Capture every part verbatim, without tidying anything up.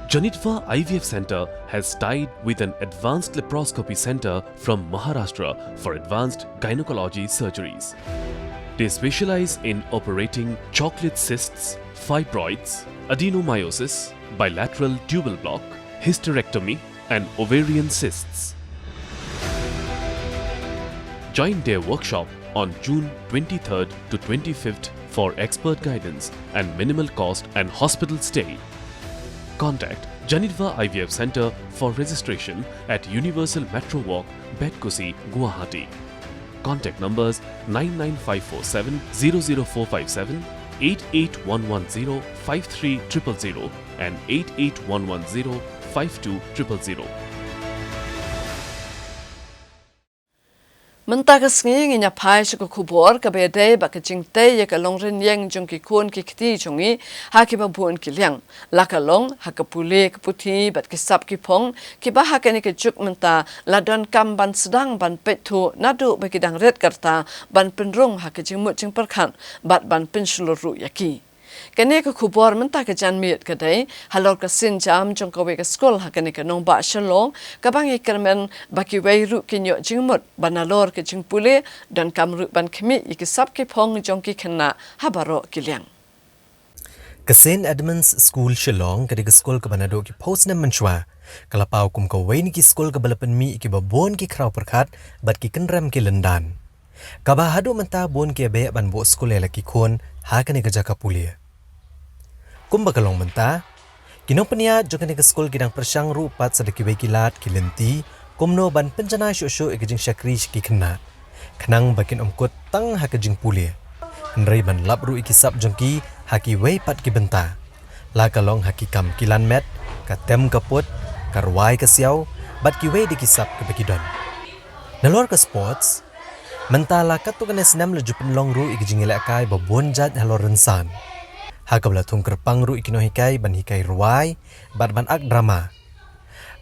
Janitva I V F Center has tied with an advanced laparoscopy center from Maharashtra for advanced gynecology surgeries. They specialize in operating chocolate cysts, fibroids, adenomyosis, bilateral tubal block, hysterectomy, and ovarian cysts. Join their workshop on June twenty-third to twenty-fifth for expert guidance and minimal cost and hospital stay. Contact Janitva I V F Center for registration at Universal Metro Walk, Betkusi, Guwahati. Contact numbers nine nine five four seven zero zero four five seven, eight eight one one zero five three triple zero, and eight eight one one zero five two triple zero. Mynta ka sngi ngin ïa phai sha ka khubor kaba ïadei bad ka jingtei ïa ka longrynieng jong ki khun ki kti jong ngi ha kiba bun ki liang. La ka long ha ka pule ka puthi bad ki sap ki phong, kiba ha kane ka juk mynta la donkam ban sdang ban peit thuh naduh ba ki dang rit ka rta ban pynrung ha ka jingmut jingpyrkhat bad ban pynshlur ruh ïa ki. Kane ka khubor mynta ka janmiet ka dei halor ka sienjam jong kawei ka skul ha kane ka nongbah Shillong, kaba ngi kyrmen ba kiwei ruh kin ïoh jingmut ba nalor ka jingpule donkam ruh ban khmih ïa ki sap ki phong jong ki khynnah ha baroh ki liang. Ka Saint Edmund's School Shillong ka dei ka skul kaba naduh ki phew snem mynshuwa ka la paw kum kawei na ki skul kaba la pynmih ïa kiba bun ki khraw pyrkhat bad ki kynrem ki lyndan, kaba haduh mynta bun ki ïa beh ban buh skul ïa la ki khun ha kane ka jaka pule. Kumba ka long mynta, ki nongpynïaid jong kane ka skul ki dang pyrshang ruh pat sa da kiwei ki lad ki lynti kumno ban pynjanai shuh shuh ïa ka jingshakri sha ki khynnah, khnang ba kin ym kut tang ha ka jingpule, hynrei ban lap ruh ïa ki sap jong ki ha kiwei pat ki bynta, la ka long ha ki kam kilan met, ka tem ka put, ka rwai ka siaw, bad kiwei de ki sap kiba ki don. Nalor ka sports, mynta la katto katne snem la ju pynlong ruh ïa ki jingïalehkai ba bun jait halor rynsan, ha kaba la thung kyrpang ruh ïa ki nonghikai ban hikai rwai bad ban act drama.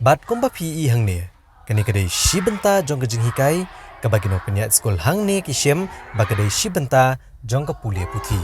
Bad kumba phi ïohi hangne, kane ka dei shi bynta jong ka jinghikai kaba ki nongpynïaid skul hangne ki shim ba ka dei shi bynta jong ka pule puthi.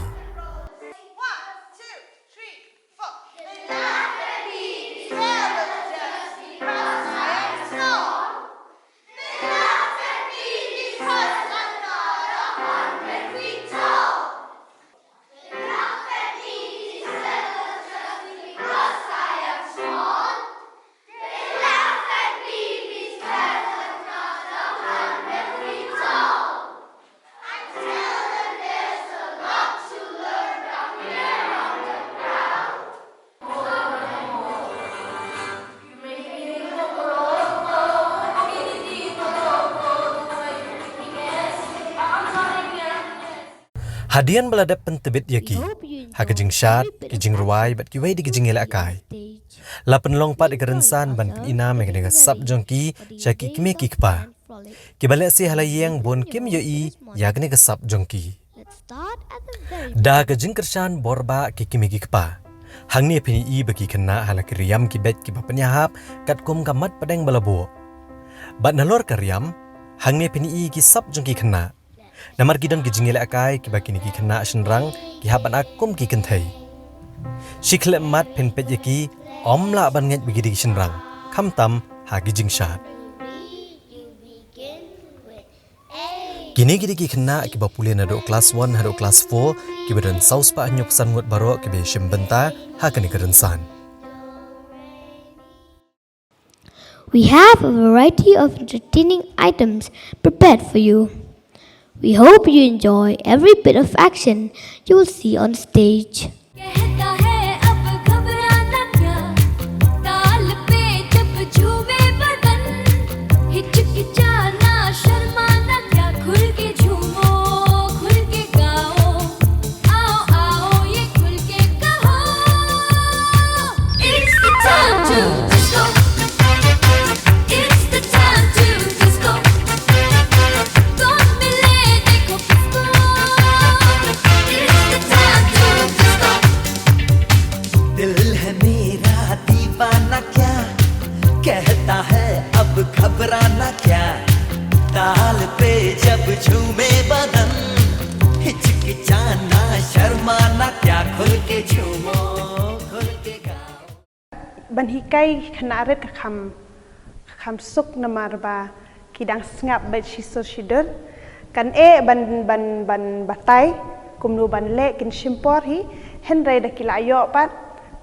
Hadien ba la dep pyntbit ïa ki ha ka jingshad, ki jingrwai bad kiwei de ki jingïalehkai, la pynlong pat ïa ka rynsan ban pynïaid ïa kane ka sap jong ki sha ki kmie ki kpa, kiba lehse ha la ïing bun kim ïohi ïa kane ka sap jong ki. Da ka jingkyrshan bor ba ki kmie ki kpa, hangne phin ïohi ba ki khynnah ha la ki riam ki beit kiba pynïahap katkum ka mat pdeng ba la buh. Bad nalor ka riam, hangne phin ïohi ki sap jong ki khynnah. Namar ki don ki jingïalehkai kiba kine ki khynnah shynrang ki hap ban act kum ki kynthei. Shi khyllipmat phin peit ïa ki, ym lah ban ngeit ba ki dei ki shynrang, khamtam ha ki jingshad. Kine ki dei ki khynnah kiba pule naduh klas one haduh klas four, kiba don saw spah hynñiew san ngut baroh kiba shim bynta ha kane ka rynsan. We have a variety of entertaining items prepared for you. We hope you enjoy every bit of action you will see on stage. कहता है अब घबराना क्या, ताल पे जब झूमे बदन, हिचकिचाना शर्माना क्या, खुल के झूमो, खुल के गाओ, आओ, आओ, ये खुल के कहो। It's the time to disco. It's the time to disco. कौन मिले देखो किसको। It's the time to disco. Hikai khynnah rit ka kham, ka kham suk namar ba ki dang sngap bad shisur shidur. Kan eh ban, ban, ban batai kumno ban leh, kin shim por hi, hynrei da ki la ïoh pat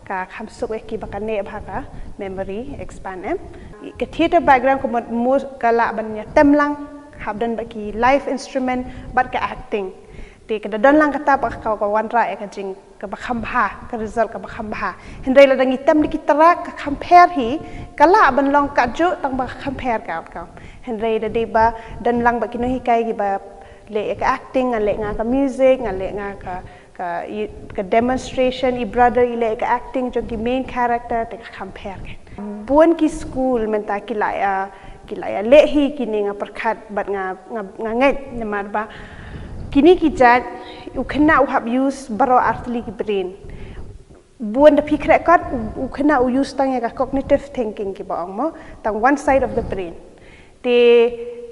ka kham suk ïa ki ba kan eh bha ka memory expand em. Ka theatre background ka mut mus ka lah ban ïatem lang hap don bad ki live instrument bad ka acting. Te ka da don lang kata ba ka, ka wanrah ïa ka jing kaba kham bha, ka result kaba kham bha. Hynrei lada ngi tem da ki track ka kham pher hi, ka lah ban long kajuh tang ba ka kham pher ka outcome. Hynrei da dei ba don lang bad ki nonghikai kiba leh ïa ka acting, nga leh nga ka music, nga leh nga ka, ka, i, ka demonstration, i brother i leh ïa ka acting jong ki main character, te ka kham pher ka. Bun ki school mynta ki la ïa, ki la ïa leh hi kine, nga pyrkhat bad nga, nga, nga ngeit namar ba kine ki jait u khynnah u hap use baroh artylli ki brain. Bun da phi khreh kot u, u khynnah u use tang ïa ka cognitive thinking kiba ong mo, tang one side of the brain. Te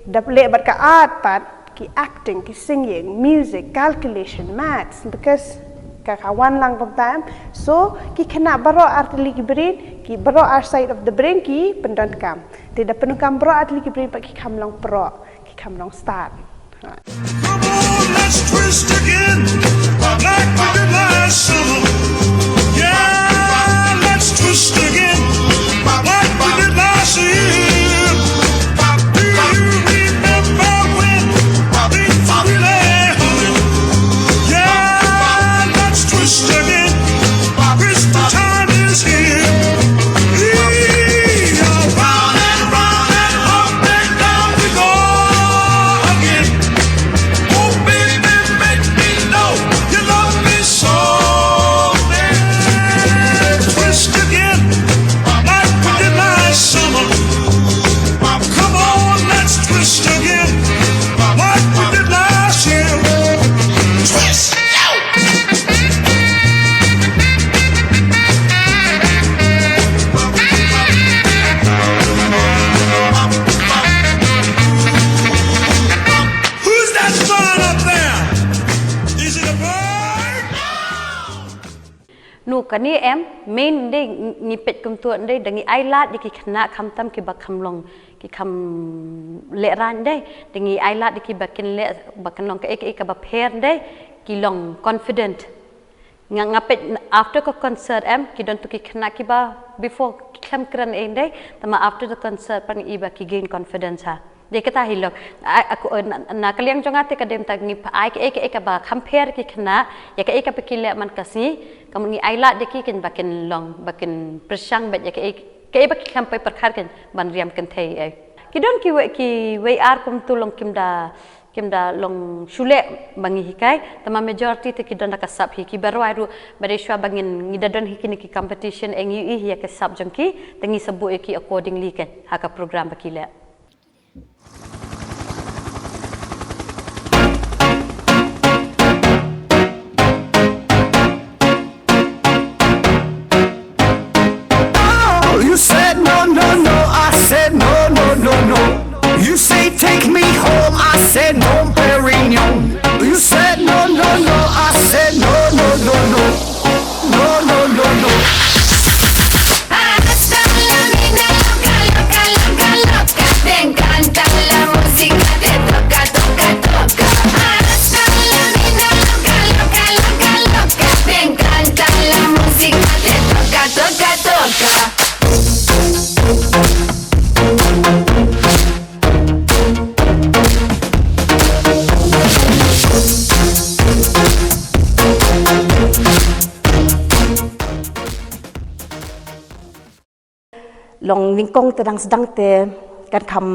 da leh bad ka art pat, ki acting, ki singing, music, calculation, maths, because ka, ka wan lang kumta em. So ki khynnah baroh artylli ki brain, ki baroh ar side of the brain ki pyndonkam. Te da pyndonkam baroh artylli ki brain pat ki kham long pro, ki kham long star. Come on, let's twist again, like we did last summer. Yeah, let's twist again, like we did last year. Do you remember when things were really hot? Yeah, let's twist again. Christmas time is here. Round and round and up and down we go again. Oh, baby, make me know you love me so. Let's twist again, like we did last summer. Come on, let's twist again, like we did last year. Twist! Who's that flying up there? Is it a bird? No, kane em, main dei ngi peit kumta dei, da ngi ai lad ïa ki khynnah khamtam kiba kham long, ki kham lehraiñ dei, da ngi ai lad ïa ki ba kin leh, ba kin long kaei kaei kaba pher dei, ki long confident. Nga, nga peit after ka concert em, ki don tu ki khynnah kiba before ki khlem kren ei dei, tangba after the concert pat nga i ba ki gain confidence ha. Dei kata hi long. Ai, aku, eh, na, na ka liang jong nga te ka dei mynta ngi pha ai kaei kaei kaba kham pher ki khynnah, ïa kaei kaba ki leh man ka sngi, ka mut ngi ai lad ïa ki kin ba kin long, ba kin pyrshang bad ïa kaei, kaei ba ki khlem poi pyrkhat kin ban riam kynthei ei. Ki don kiwei, kiwei ar kumtu long kim da, kim da long shu leh ba ngi hikai, tangba majority te ki don da ka sap hi, kiba rwai ruh ba dei shuwa ba ngin, ngi da don hi kine ki competition ei ngi ïohi ïa ka sap jong ki, te ngi sa buh ïa ki accordingly kan ha ka program ba ki leh. Oh, you said no, no, no. I said no, no, no, no. You say take me home. I said no, Perignon. You said no, no, no. I said no, no, no, no. No, no, no, no. Hasta la mina loca, loca, loca, loca. Me encanta la música, te toca, toca, toca. Hasta la mina loca, loca, loca, loca. Me encanta la música, te toca, toca, toca. Long nyngkong te dang sdang te kan kham,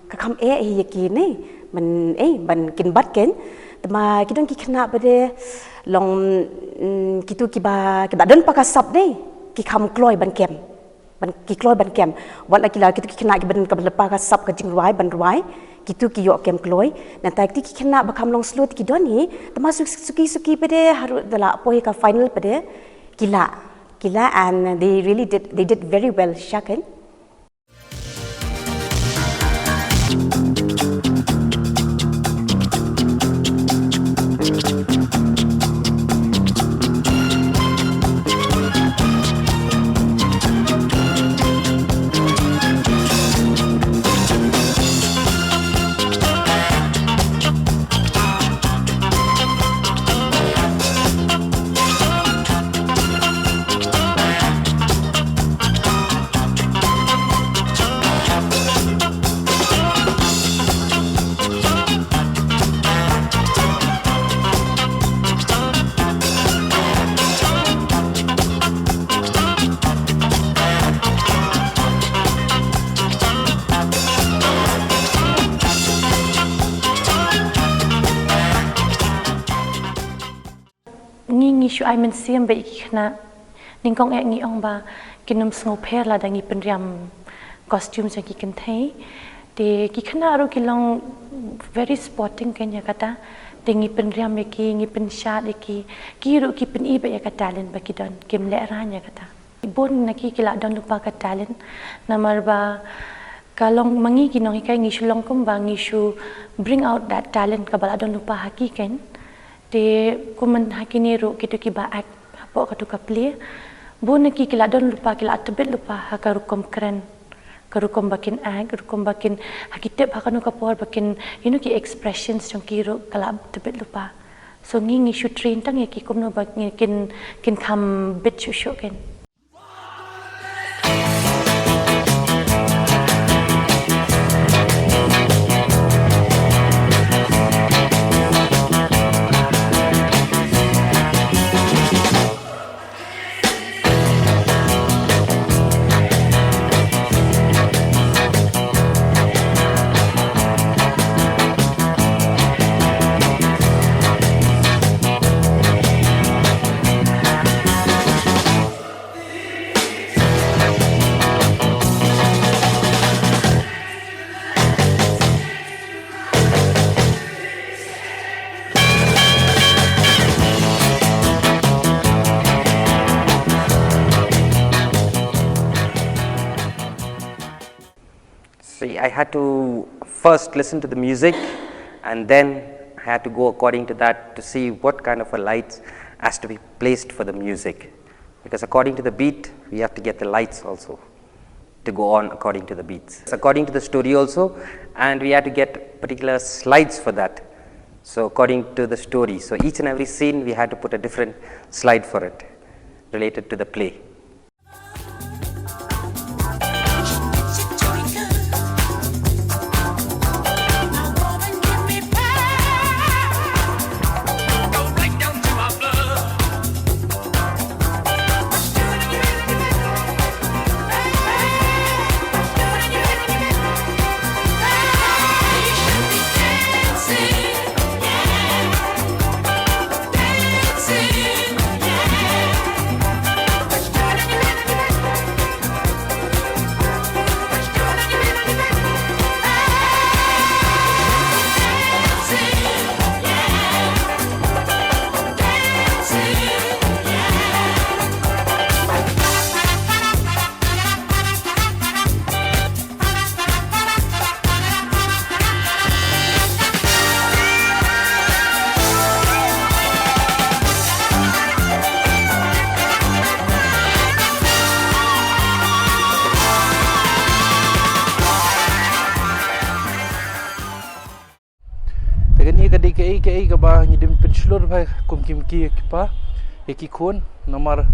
ka kham eh hi ïa ki ne, ban, eh, ban kin bat ken. Te ma ki don ki khynnah ba de long, mm, kitu kiba, kiba don pa ka sap de, ki kham kloi ban kem. Ban ki kloi ban kem. Wat la ki la kitu ki khynnah kiba don ka, ba lypa ka sap ka jingrwai ban rwai, kitu ki ïoh kem kloi. Nangta kitu ki khynnah ba kham long slow te ki don hi, te ma suk-, suki suki ba de haduh da la poi ka final ba de ki la, ki la and they really did, they did very well, sha kan. Ngi ngi shu ai mynsiem bad ki khynnah. Nyngkong eh ngi ong ba kin ym sngewpher lada ngi pynriam costume jong ki kynthei. Te ki khynnah ruh ki long very sporting kein ïa kata. Te ngi pynriam ïa ki, ngi pynshad ïa ki. Ki ruh ki pyni bad ïa ka talent ba ki don, kim lehraiñ ïa kata. Bun na ki ki la don lypa ka talent. Namar ba ka long ma ngi ki nonghikai ngi shu long kumba ngi shu bring out that talent kaba la don lypa ha ki kein. Te kumne ha kine ruh kito kiba act hapoh katu ka play. Bun na ki ki la don lypa, ki la tbit lypa ha ka rukom kren. Ka rukom ba kin act, rukom ba kin, ha ki tip ha kano ka por ba kin, you know, ki expressions jong ki ruh ka la tbit lypa. So ngi ngi shu train tang ïa ki kumno ba ngi kin, kin kham bit shuh shuh kein. See, I had to first listen to the music, and then I had to go according to that to see what kind of a lights has to be placed for the music. Because according to the beat, we have to get the lights also to go on according to the beats. According to the story also, and we had to get particular slides for that. So according to the story, so each and every scene we had to put a different slide for it related to the play. Te kane ka dei kaei kaei kaba ngi dei pynshlur bha kum ki kmie ki kpa ïa ki khun, namar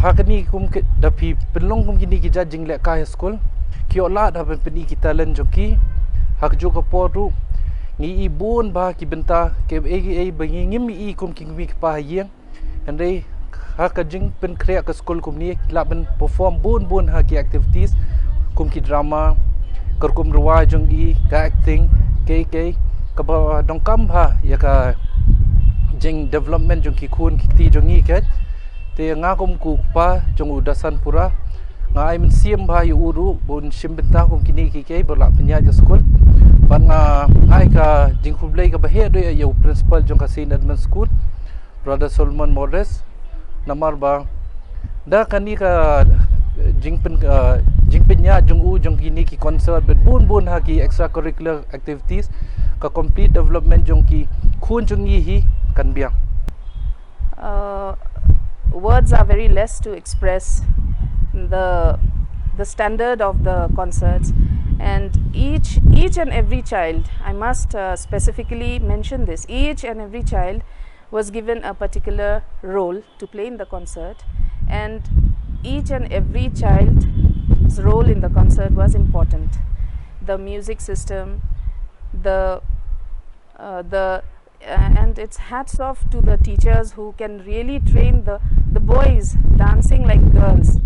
ha kane kum ki, da phi pynlong kum kine ki jait jinglehkai ha skul, ki ïoh lad ha ban pyni ki talent jong ki. Ha kajuh ka por ruh ngi i bun bha ki bynta kiei kiei ba ngi ngim i kum ki kmie ki kpa ha ïing. Hynrei ha ka jingpynkhreh ka skul kumne ki lah ban perform bun bun ha ki activities kum ki drama, ka rukom rwai jong ki, ka acting, kiei kiei, kaba donkam bha ïa ka jingdevelopment jong ki khun ki kti jong ngi. Te nga kum u kpa jong u Dasanpura, nga ai mynsiem bha ïa u ruh ba un shim bynta kum kine kiei kiei ba lah pynïaid ka skul. Bad nga ai ka jingkhublei kaba heh ïa u principal jong ka Saint Edmund School, Brother Solomon Morris, namar ba da kane ka jingpyn, uh, jingpynïaid jong u jong kine ki concert bad bun bun ha ki extracurricular activities, ka complete development jong ki khun jong ngi hi kan biang. Uh, words are very less to express the the standard of the concerts, and each each and every child, I must uh, specifically mention this, each and every child was given a particular role to play in the concert, and each and every child's role in the concert was important. The music system, the uh, the uh, and it's hats off to the teachers who can really train the the boys dancing like girls,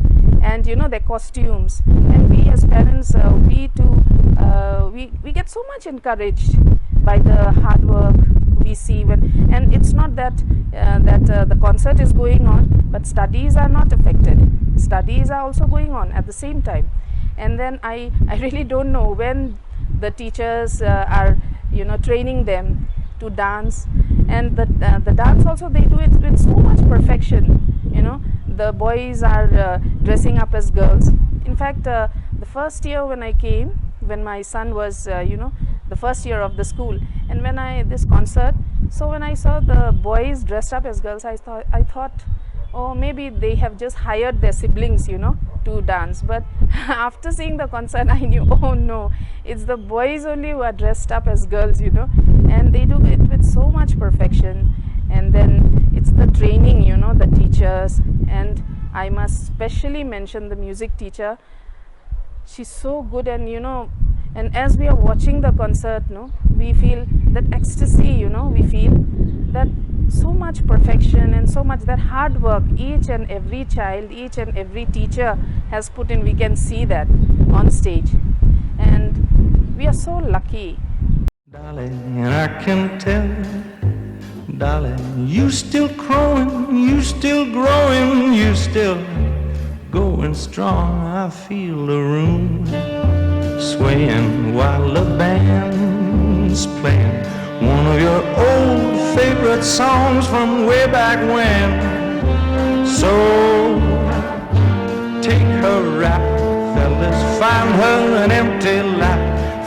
and you know, their costumes. And we as parents, uh, we too, uh, we we get so much encouraged by the hard work we see when, And it's not that uh, that uh, the concert is going on, but studies are not affected. Studies are also going on at the same time. And then I, I really don't know when the teachers uh, are, you know, training them to dance. And the, uh, the dance also, they do it with so much perfection. You know, the boys are uh, dressing up as girls. In fact, uh, the first year when I came, when my son was, uh, you know, the first year of the school, and when I, this concert, so when I saw the boys dressed up as girls, I thought, I thought, oh, maybe they have just hired their siblings, you know, to dance. But after seeing the concert, I knew, oh no, it's the boys only who are dressed up as girls, you know, and they do it with so much perfection. And then it's the training, you know, the teachers, and I must specially mention the music teacher. She's so good, and, you know, and as we are watching the concert, no, we feel that ecstasy, you know, we feel that so much perfection and so much that hard work each and every child, each and every teacher has put in. We can see that on stage, and we are so lucky. Darling, I can tell, darling, you still growing, you still growing, you still going strong. I feel the room swaying while the band's playing one of your old favorite songs from way back when. So take her rap, fellas, find her an empty lap,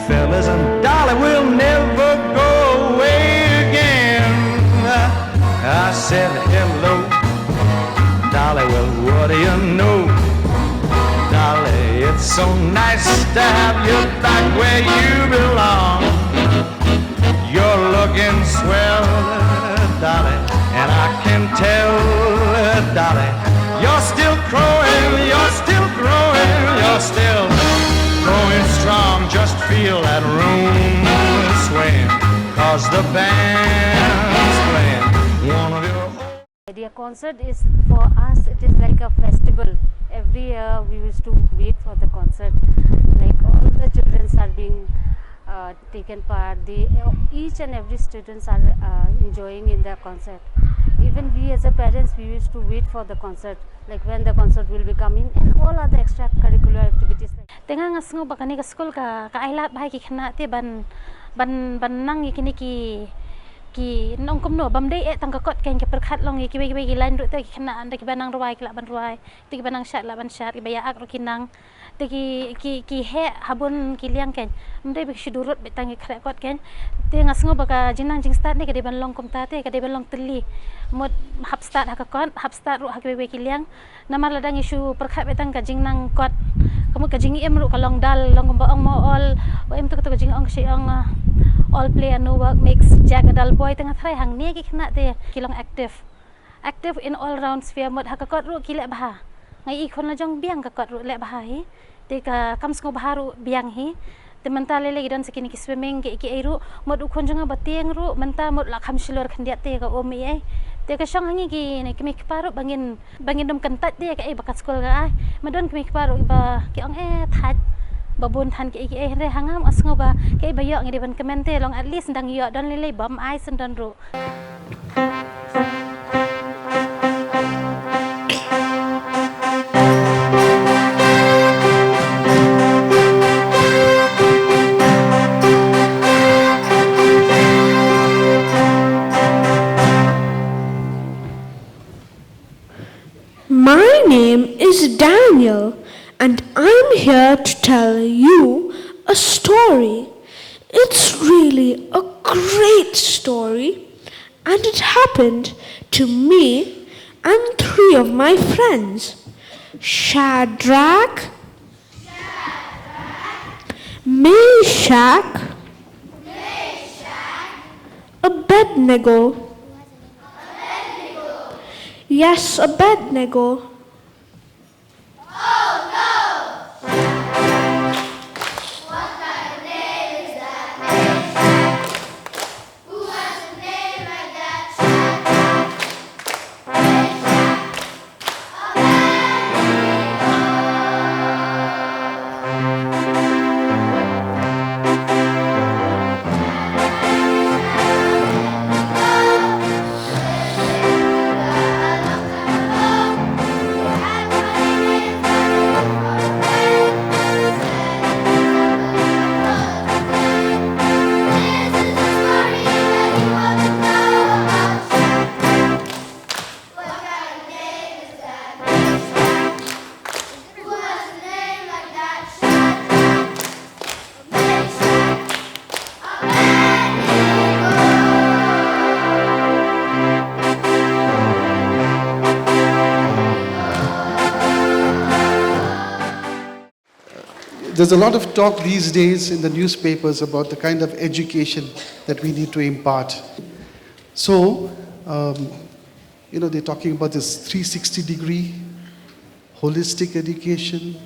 fellas, and Dolly will never go away again. I said, "Hello, Dolly, well, what do you know? Dolly, it's so nice to have you back where you belong. You're looking swell, Dolly, and I can tell, Dolly, you're still growing, you're still growing, you're still going strong. Just feel that room swaying, 'cause the band's playing one of your old." Idea concert is, for us, it is like a festival. Every year we used to wait for the concert. Like, all the children are being uh, taken part. They, each and every students are uh, enjoying in the concert. Even we as a parents, we used to wait for the concert, like when the concert will be coming and all other extracurricular activities. Te nga nga sngew ba kane ka skul ka, ka ai lad bha ïa ki khynnah te ban, ban, ban nang ïa kine ki, ki nong kumno, bym dei eh tang ka kot, kan ki pyrkhat long ïa kiwei kiwei ki line ruh te ki khynnah, ynda kiba nang rwai ki lah ban rwai, te kiba nang shad lah ban shad, kiba ïa ak ruh ki nang. Te ki, ki, ki heh ha bun ki liang, kan. Ym dei ba ki shu durut beit tang ki khreh kot, kan. Te nga sngew ba ka jingnang jingstad ne ka dei ban long kumta te, ka dei ban long tylli. Mut hap stad ha ka kot, hap stad ruh ha kiwei kiwei ki liang. Namar lada ngi shu pyrkhat beit tang ka jingnang kot, ka mut ka jingim ruh ka long dull, long kumba ong mo ol, ba im tu ka tu ka jingong ka shi ong, ah, all play and no work makes Jack a dull boy. Te nga tharai hangne ki khynnah te ki long active. Active in all round sphere, mut ha ka kot ruh ki leh bha. Nga i khun la jong biang ka kot ruh leh bha hi. Te ka kam sngewbha ruh biang hi. Te mynta lei lei ki don sa kine ki swimming ki, ki ei ruh, mut u khun jong nga ba tieng ruh mynta mut la kham shlur khyndiat te ka um ei ei. Te ka shong ha ngi kine ki mei kpa ruh ba ngin, ba ngin dum kyntait te ka ei ba ka skul ka ai. Ma don ki mei kpa ruh ba ki ong eh thait ba bun than ki ei ki ei, hynrei ha nga nga sngew ba ka ei ba ïoh ngi dei ban kmen te, long at least dang ïoh, don lei lei bym ai shen don ruh. My name is Daniel, and I'm here to tell you a story. It's really a great story, and it happened to me and three of my friends, Shadrach, Meshach, Abednego. Yes, Abednego. There's a lot of talk these days in the newspapers about the kind of education that we need to impart. So, um, you know, they're talking about this three sixty degree holistic education.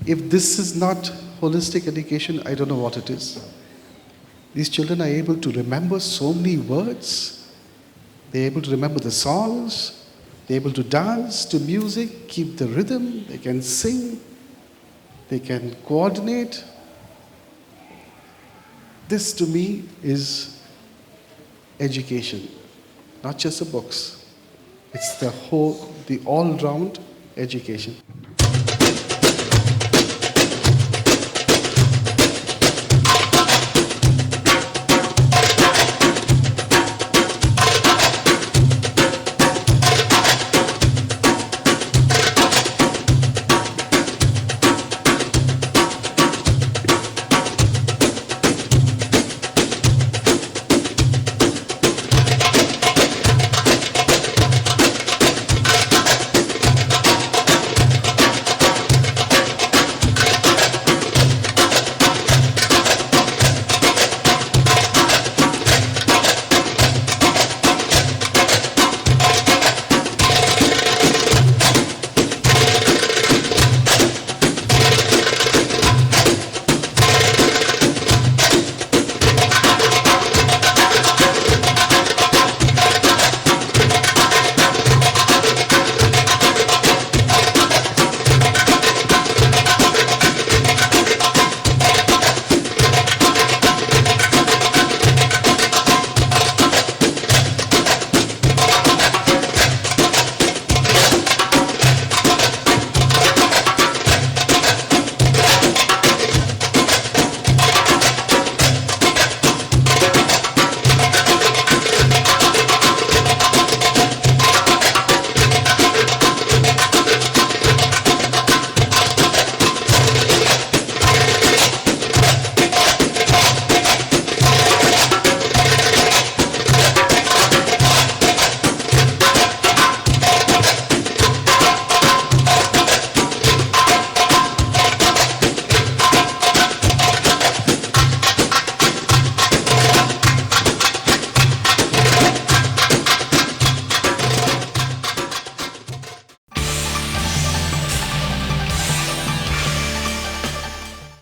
If this is not holistic education, I don't know what it is. These children are able to remember so many words. They're able to remember the songs. They're able to dance to music, keep the rhythm. They can sing. They can coordinate. This to me is education, not just the books. It's the whole, the all-round education.